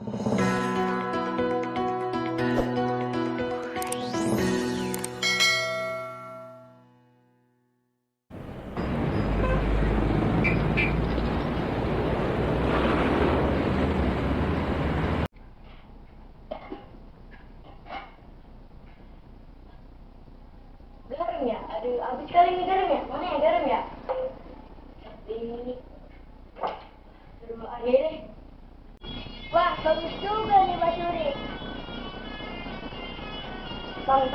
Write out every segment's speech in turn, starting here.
Garam ya? Aduh, habis kali ini garam ya? Mana ya garam ya? Ini. Aduh, aja deh. Wah, bagus juga nih Basuri. Tong.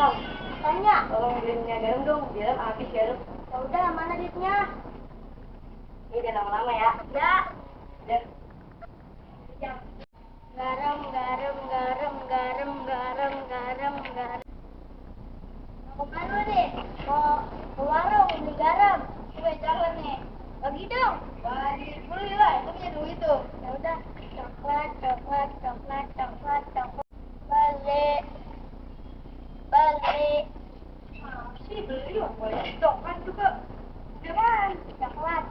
Tanya. Tolong belinya garam dong, biar habis garam. Ya udah, mana duitnya? Ini jangan lama-lama ya. Ya. Udah. Jam. Garam. Mau kemana deh? Mau ke warung beli garam. Gue jalan nih. Bagi dong. Bagi dulu ya, itu punya duit tuh. Ya udah. Coklat. Beli. Sih beli yuk. Boleh coklat juga. Jangan. Coklat.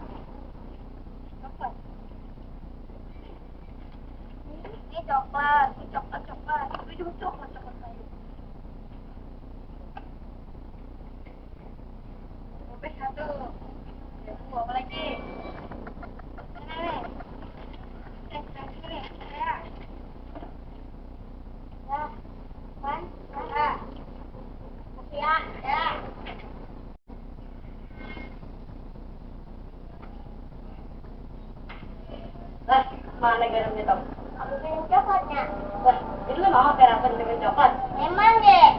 Ini coklat. Ini juga coklat kayu. Kopi satu. Ya, mau apa lagi? Nih. Sini. Ya. Ya. Kan? Ya. Kopi ya. Ya. Lah, mana garamnya, Tom? Aku pengen coklatnya. Wah, jadi lu mau sarapan dengan coklat? Memang deh.